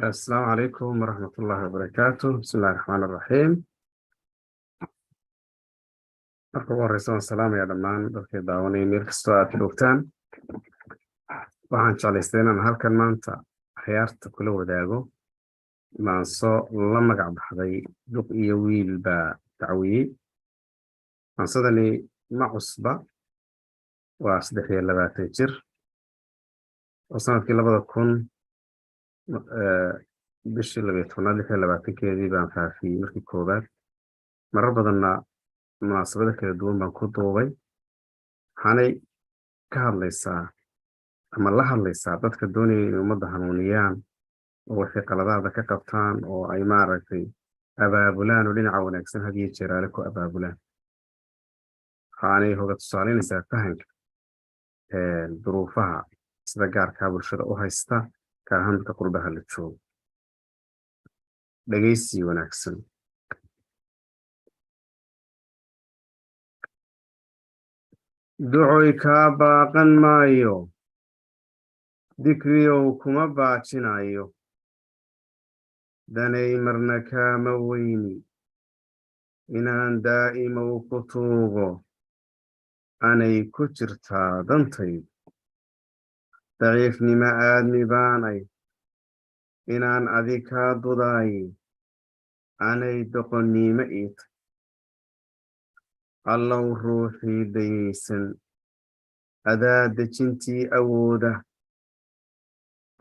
Asalaamu calaykum waraxmatullaahi wabarakaatu. Bismillahi raxmaan raxiim. Marka ugu horeysa, waan salaamaya dhammaan dadkay daawanaya meel kastoo aad joogtaan. Waxaan jeclaystay inaan halkan maanta akhyaarta kula wadaago maanso la magac baxday "Duq iyo Wiil Baa Dacwiyey". Maansadani ma cusba, waa 23 jir oo sanadkii 2000, bishii 12aad, 26-keedii baan faafiyey markii koowaad. Marar badanna munaasabado kala duwan baan ku duubay. Waxaanay ka hadlaysaa ama la hadlaysaa dadka doonaya inay ummadda hanuuniyaan oo waxay qaladaada ka qabtaan oo ay maaragtay abaabulaan oo dhinaca wanaagsan had iyo jeeraale ku abaabulaan. Waxaanay hoga tusaaleynaysaa fahanka duruufaha sida gaarkaa bulshada u haysta, gaar ahaan dadka qurbaha la joogo. Dhegeysi wanaagsan. Ducoy kaa baaqan maayo, dikriyow kuma baajinayo, danay marna kaama weyni inaan daa'imow ku tuugo, anay ku jirtaa dantaydu. Daciifnimo aadmi baanay inaan adi kaa dudaaye, anay doqonnimo ii tay. Allow ruuxii dayaysan adaa dejintii awooda.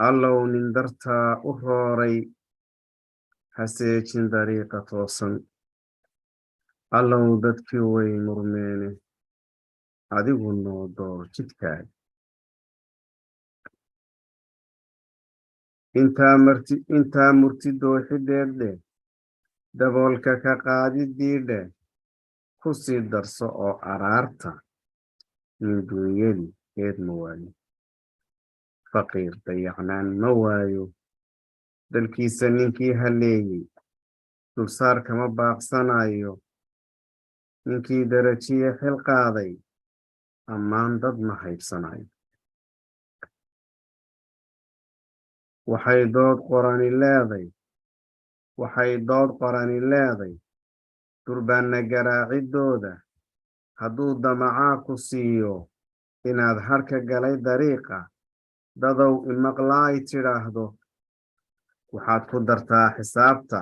Allow nin dartaa u rooray haseejin dariiqa toosan. Allow dadkii way murmeene, adigu noo door jidkaaga. Intaa murti dooxideed dheh, daboolka ka qaadidii dheh, ku sii darso oo araarta: nin duunyadii eed ma waayo, faqiir dayacnaan ma waayo. Dalkiisa ninkii halleeyey dulsaar kama baaqsanayo. Ninkii darajiye xil qaaday ammaan dad ma haybsanayo. Waxay dood qorani leeday, waxay dood qorani leeday, durbaanna garaaciddooda hadduu damacaa ku siiyo inaad hadhka galay dariiqa, dadow imaqlaay tidhaahdo, waxaad ku dartaa xisaabta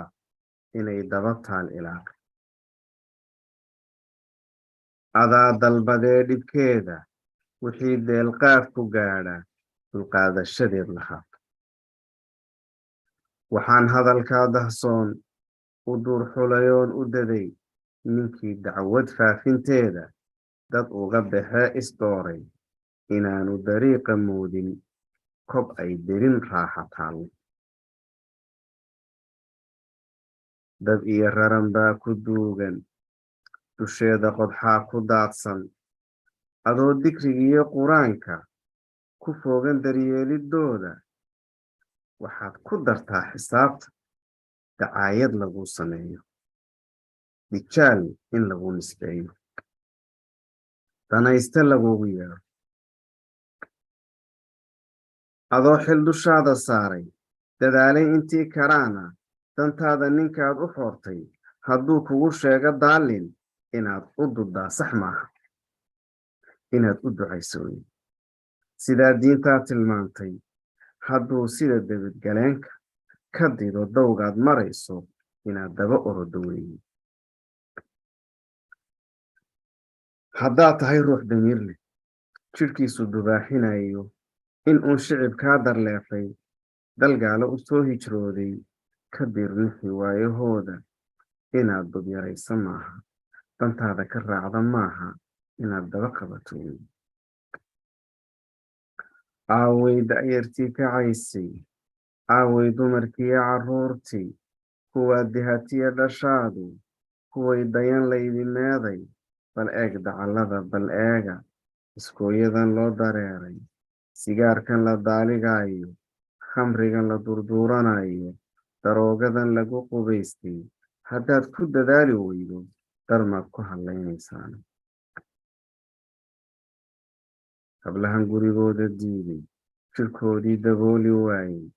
inay daba taal ilaaq. Adaa dalbadee dhibkeeda wixii deelqaaf ku gaadha dulqaadashadeed lahaa. Waxaan hadalkaa dahsoon u duurxulayoon u daday ninkii dacwad faafinteeda dad uga baxee isdooray inaanu dariiqa moodin kob ay derin raaxa taallo. Dab iyo raran baa ku duugan, dusheeda qodxaa ku daadsan. Adoo dikrigiiyo qur-aanka ku foogan daryeeliddooda, waxaad ku dartaa xisaabta dacaayad laguu sameeyo, dijaal in lagu nisbeeyo, danayste lagugu yeedho. Adoo xil dushaada saaray, dadaalay intii karaana, dantaada ninkaad u xoortay hadduu kugu sheego daalin, inaad u duddaa sax maaha, inaad u ducayso wey. Sidaa diintaa tilmaantay, hadduu sida debadgaleenka ka dido dawgaad marayso, inaad daba orodo weeye. Haddaad tahay ruux damiir leh, jidhkiisu dubaaxinayo in uun shicib kaa darleefay, dalgaalo u soo hijrooday ka dirnixi waayahooda, inaad dubyarayso maaha, dantaada ka raacda maaha, inaad daba qabato wey. Aaway da'yartii kacaysay? Aaway dumarkiiyo carruurtii, kuwaa dihatiya dhashaadu, kuway dayan laydi meeday? Bal eeg dacallada, bal eega iskooyadan loo dareeray, sigaarkan la daaligaayo, khamrigan la durduuranayo, daroogadan lagu qubaystay. Haddaad ku dadaali weydo, darmaad ku hadlaynaysaa. Hablahan gurigooda diiday, jirkoodii dabooli waayey.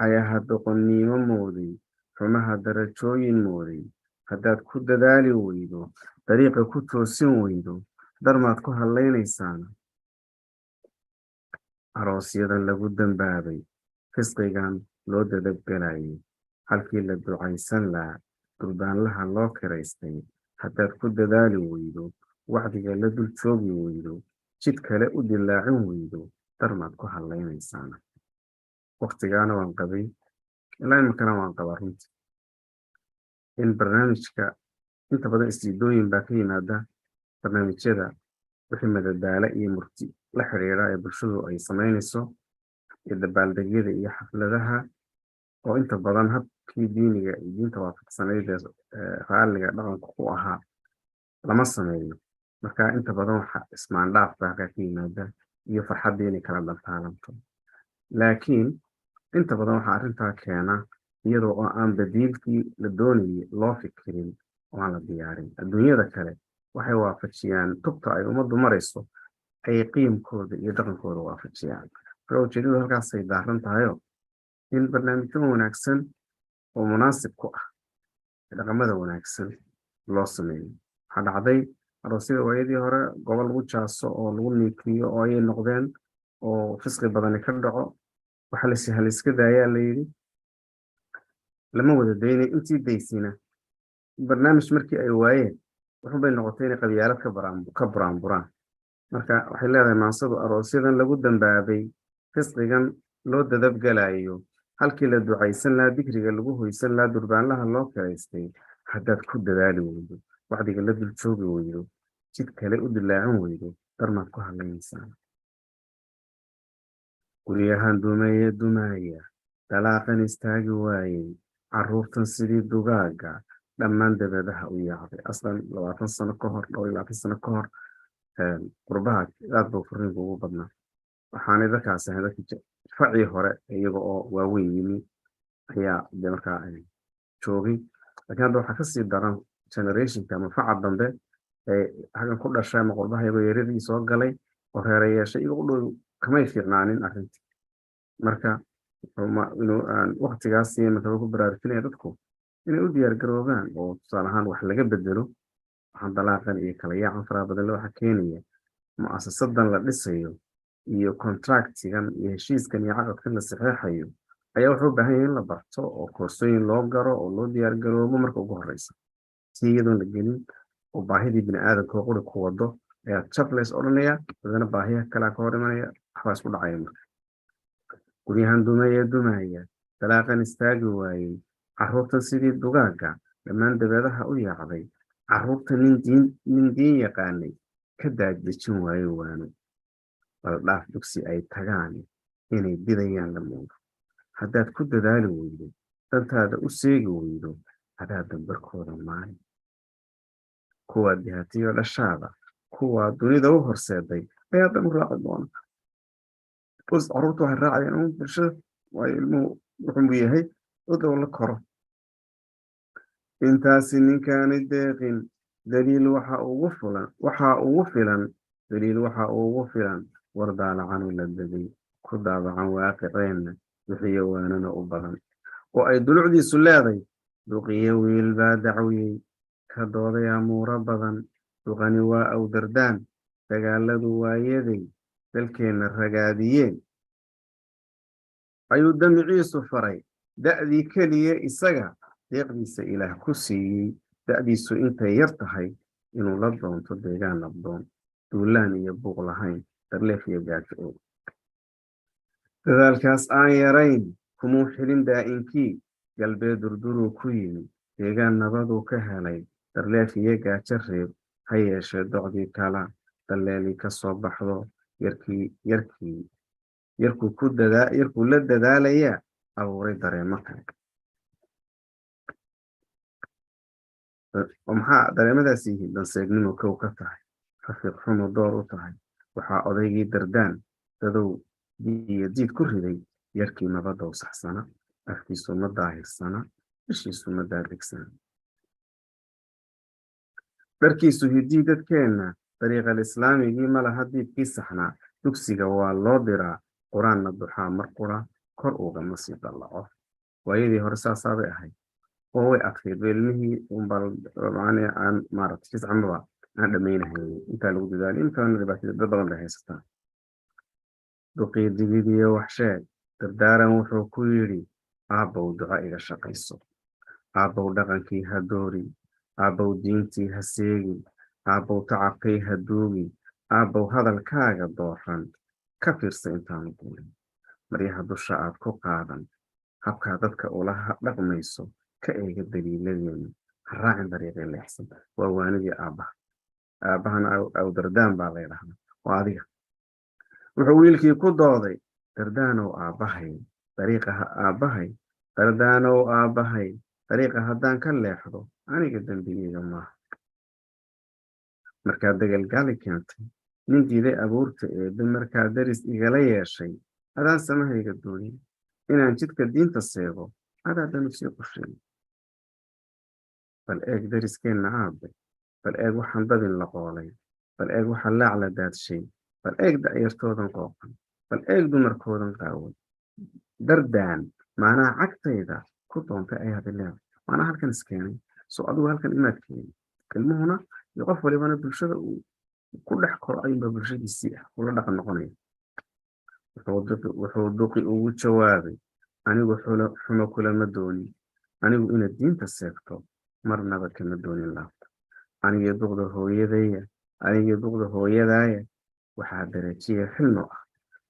Xayaha doqonnimo mooday, xumaha darajooyin mooday, haddaad ku dadaali weydo, dariiqa ku toosin weydo, darmaad ku hadlaynaysaana. Aroosyadan lagu dambaabay, fisqigan loo dadabgelayay, halkii la ducaysan lahaa durbaanlaha loo kiraystay, haddaad ku dadaali weydo, wacdiga la dul joogi weydo, jid kale u dilaacin weydo, darmaad ku hadlaynaysaana. Waqtigaana waan qabay, ilaa iminkana waan qabaa runtii, in barnaamijka inta badan isdiidooyin baa ka yimaada barnaamijyada wixii madadaalo iyo murti la xiriira ee bulshadu ay samaynayso, iyo dabaaldegyada iyo xafladaha oo inta badan habkii diiniga iyo diinta waafaqsanayd ee raalliga dhaqanka ku ahaa lama sameeyo. Marka inta badan waxa ismaandhaaf baa halkaa ka yimaada iyo farxaddii inay kala dhantaalanto. Laakiin inta badan waxaa arrintaa keena iyadoo oo aan badiilkii la doonayay loo fikirin oo aan la diyaarin. Adduunyada kale waxay waafajiyaan tubta ay ummaddu marayso, ayay qiimkooda iyo dhaqankooda waafajiyaan. Marka ujeedadu halkaasay daaran tahayo, in barnaamijyo wanaagsan oo munaasib ku ah dhaqamada wanaagsan loo sameeyo. Waxaa dhacday aroosyada waayadii hore goobo lagu jaaso oo lagu niikiyo oo ayay noqdeen, oo fisqi badani ka dhaco. Waxa halayska daayaa la yidhi, lama wada daynay. Intii daysina barnaamij markii ay waayeen, wuxuunbay noqotay inay qabyaalad ka buraanburaan. Marka waxay leedahay maansadu: aroosyadan lagu dambaabay, fisqigan loo dadabgalayo, halkii la ducaysan lahaa, dikriga lagu hoysan lahaa, durbaanlaha loo kiraystay, haddaad ku dadaali weydo, wacdiga la dul joogi weydo, jid kale u dilaacin weydo, darmaad ku hadlaynaysaa. Guryahan dumeeye dumaaya, dalaaqan istaagi waayey, carruurtan sidii dugaagga dhammaan dabadaha u yaacday. Aslan 20 sano ka hor, 22 sano ka hor, qurbaha aad buu furiinku ugu badnaa. Waxaanay dadkaas ahayn dadkii facii hore, iyaga oo waaweyn yimi ayaa de markaa joogay. Laakiin hadda waxaa kasii daran generationka ama faca dambe ee halkan ku dhashay ama qurbaha iyagoo yaradii soo galay oo reera yeeshay, iyagoo u dhow kamay fiicnaanin arrintii. Marka inuu aan waqtigaas imikaba ku baraarujinaya dadku inay u diyaar garoobaan oo tusaale ahaan wax laga bedelo waxaan dalaaqan iyo kala yaacan faraha badan le. Waxa keenaya mu'asasadan la dhisayo iyo contractigan iyo heshiiskan iyo caqadkan la saxeexayo ayaa wuxuu u baahan yahay in la barto oo koorsooyin loo garo oo loo diyaar garoobo marka ugu horeysa. Si iyadoon la gelin oo baahidii bini aadamka oo quri ku wado ayaa jablays odhanaya, dadana baahiyaha kalaa ka hor imanaya, waxbaa isku dhacaya. Marka guryahan dumaya dumaya, dalaaqan istaagi waayey, carruurtan sidii dugaagga dhammaan dabeedaha u yaacday, carruurta nin diin yaqaanay ka daadejin waayo waano, bal dhaaf dugsi ay tagaan inay bidayaan la moodo. Haddaad ku dadaali weydo, dantaada u seegi weydo, adaa dambarkooda maali. Kuwaa dihaatiyo dhashaada, kuwaa dunida u horseeday ayaa dan u raaci doona. Bas carruurta waxay raacayaan un bulshada, waayo ilmuhu wuxuunbuu yahay cid la koro. Intaasi ninkaani deeqin, daliil waxa ugu fulan, waxaa ugu filan daliil, waxa ugu filan war daalacan la degay ku daabacan waaqiceenna, wixiyo waanana u badan oo ay dulucdiisu leeday. Duqiyo wiil baa dacwiyey, ka dooday amuuro badan. Duqani waa awdardaan dagaaladu waayaday dalkeenna ragaadiyeen ayuu damiciisu faray. Da'dii keliya isaga deeqdiisa Ilaah ku siiyey, da'diisu intay yar tahay, inuu la doonto deegaan nabdoon, duulaan iyo buuq lahayn, darleef iyo gaajo oog. Dadaalkaas aan yarayn kumuu xilin daa'inkii galbeed, durduruu ku yimi, deegaan nabaduu ka helay, darleef iyo gaajo reeb. Ha yeeshee docdii kala dalleelii ka soo baxdo, yarkii yarkuu ku dadaa, yarkuu la dadaalayaa abuuray dareemo kale. Oo maxaa dareemadaas yihiin? Danseegnimo kow ka tahay, rafiiq xumo door u tahay. Waxaa odaygii dardaan dadow iyo diid ku riday: yarkii maba dowsaxsana, afkiisu ma daahirsana, ishiisu ma daadegsana, dharkiisu hidii dadkeenna dariiqal islaamigii ma laha, diibkii saxnaa. Dugsiga waa loo diraa qur-aanna duxaa mar qura. Kor ugama sii dallaco. Waayadii hore saasaabay ahayd oo way adkayd ilmihii unbaa macnii aan maaragtay jiscamaba aan dhammaynahayn intaa lagu dadaalay. Intaana dhibaatada dad badan bay haysataa. Duqii digidiyo wax sheeg dardaaran wuxuu ku yidhi: "Aabbow, duco iga shaqayso. Aabbow, dhaqankii ha doorin. Aabbow, diintii ha seegin. Aabbow, tacabkay ha duugin. Aabbow, hadalkaaga dooran ka fiirsa intaanu guurin. Maryaha dusha aad ku qaadan, habkaa dadka ula dhaqmayso, ka eega daliiladeena. Ha raacin dariiqii leexsan." Waa waanidii aabbaha. Aabbahana awdardaan baa la yidhahdaa, waa adiga. Wuxuu wiilkii ku dooday: "Dardaanow aabbahay, dariiqa aabbahay, dardaanow aabbahay, dariiqa haddaan ka leexdo, aniga dembigeyga maaha. Markaad degelgali keentay nin diiday abuurta Eebbe, markaad daris igala yeeshay, adaan samahayga doonin. Inaan jidka diinta seego, adaa danu sii qorsheeyay. Bal eeg dariskeenna, aabe. Bal eeg waxaan dabin la qoolay. Bal eeg waxaan laac la daadshay. Bal eeg da'yartoodan qooqan. Bal eeg dumarkoodan qaawan. Dardaan maanaa cagtayda ku doontay ayaad leedahay. Maanaa halkan iskeenay, soo adigu halkan imaad keenay." Ilmuhuna iyo qof walibana bulshada uu ku dhex koro ayuunbaa bulshadiisii ah ula dhaqan noqonaya. Wuxuu duqi ugu jawaabay: "Anigu xumo kulama doonin. Anigu inaad diinta seegto marnaba kama doonin laabto. Anigii duqda hooyadaya, anigii duqda hooyadaaya, waxaa darajiya xil noo ah,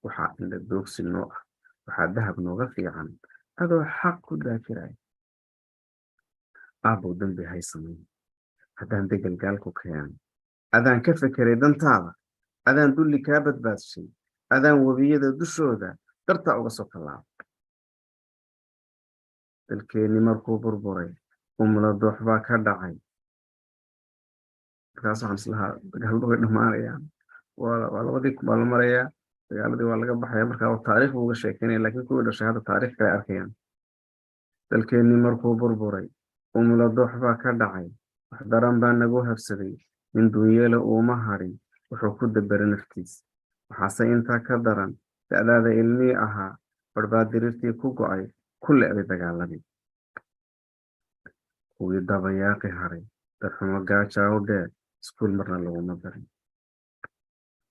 waxaa indha doogsi noo ah, waxaa dahab nooga fiican adoo xaq ku daafiraya. Aabbow, dambi hay samayn. Haddaan degel gaalku keenay, adaan ka fekeray dantaada, adaan dulli kaa badbaadshay, adaan webiyada dushooda dartaa uga soo tallaabay. Dalkeenni markuu burburay, umla doox baa ka dhacay." Markaas waxaan islahaa dagaaladu way dhammaanayaan, waa 2000 baa la marayaa, dagaaladii waa laga baxaya. Markaa taariikh buu uga sheekeynaya, laakiin kuwii dhashay hadda taariikh kale arkayaan. "Dalkeennii markuu burburay, umla doox baa ka dhacay. Wax daran baa nagu habsaday. Nin dunyeele uuma hadhin wuxuu ku daberay naftiisa. Waxaase intaa ka daran, da'daada ilmihii ahaa barbaa diriirtii ku go'ay, ku le'day dagaaladii. Kuwii dabayaaqi haray, darxumo gaajaa u dheer, iskuul marna laguma darin."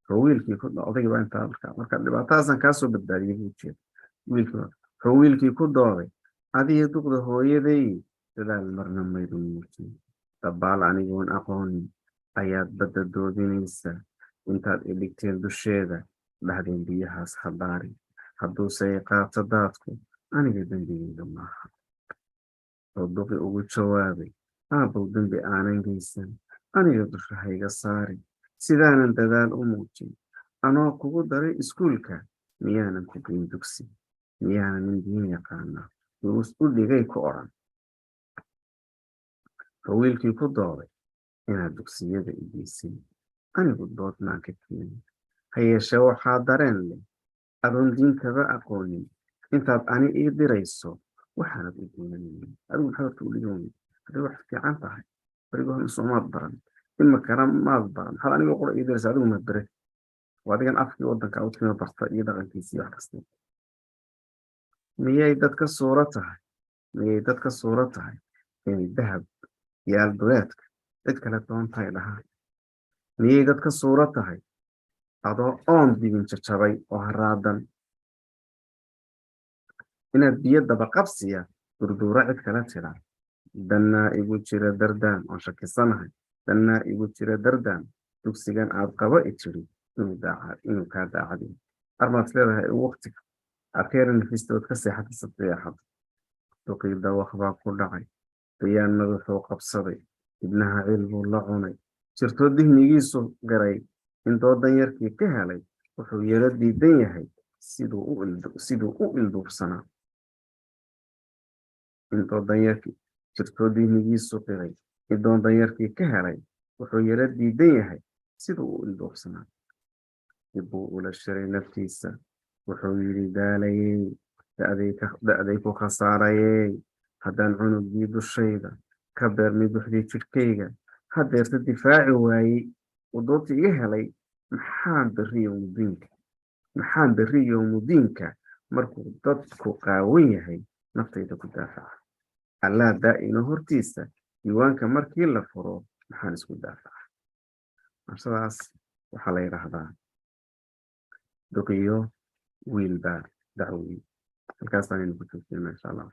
Wuxuu wiilkii ku odaygii baa intaa marka dhibaatadaasaan kaa soo badbaadiyey buu jeeda wiilkii. Wuxuu wiilkii ku dooday: "Adiga duqda hooyaday dadaal marna maydun muujin. Dabaal anigoon aqoonin ayaad badda doodinaysaa. Intaad idhigteen dusheeda, dhahdeen biyahaas hadaarin. Hadduuse i qaato daadku, aniga dembigayga maaha." Wuxuu duqi ugu jawaabay: "Aabbow, dembi aanan geysan aniga dusha hayga saarin. Sidaanan dadaal u muujin, anoo kugu daray iskuulka, miyaanan ku geyn dugsi? Miyaanan nin diin yaqaana duruus u dhigay ku odhan?" Wuxuu wiilkii ku dooday: "Inaad dugsiyada i geysay anigu dood maan ka keenin. Ha yeeshee waxaa dareen leh, adoon diintaba aqoonin, intaad ani ii dirayso waxaanad u doonanaynin. Adigu maxaad horta u dhigan weyday? Hadday wax fiican tahay, beriga hore soomaad baran, imikana maad baran. Maxaad aniga qura ii diraysa? Adigu maad bare? Waa adigan afkii waddanka u timi barta iyo dhaqankiisa iyo wax kasta. Miyay dadka suuro tahay? Miyay dadka suuro tahay inay dahab yaal duleedka cid kale doontaay dhahaan? Miyay dadka suuro tahay adoo oon dibin jajabay oo haraadan inaad biyo dabaqabsiya durduuro cid kala tira? Dannaa igu jira dardaan oon shakisanahay, dannaa igu jira dardaan, dugsigan aad qabo i tiri inuu kaa daacad yahay. Armaad leedahay waqtiga aad ka yara nafista ood ka seexata sabti axad." Duqii dawaq baa ku dhacay. Bayaan madaxuu qabsaday, ibnaha ciil buu la cunay. Jirtoo dihnigiisu garay in doodan yarkii ka helay, wuxuu yaro diidan yahay siduu u ilduufsanaa. In doodan yarkii jirtoo dihnigiisu qiray in doodan yarkii ka helay, wuxuu yaro diidan yahay siduu u ilduufsanaa. Dib buu ula shiray naftiisa. Wuxuu yidhi: "Daalayey, da'day ku khasaarayey. Haddaan cunugii dushayda ka beermay buxdii jidhkayga haddeerta difaaci waayey uu doodta iga helay, maxaan berri yowmudiinka, maxaan berri yowmudiinka Markuu dadku qaawan yahay, naftayda ku daafaca. Allaa daa'ino hortiisa, diiwaanka markii la furo, maxaan isku daafaca? Maansadaas waxaa la yidhaahdaa "Duqiyo Wiilbaa Dacwooyin". Halkaasaan ku joojinaa, insha Allah.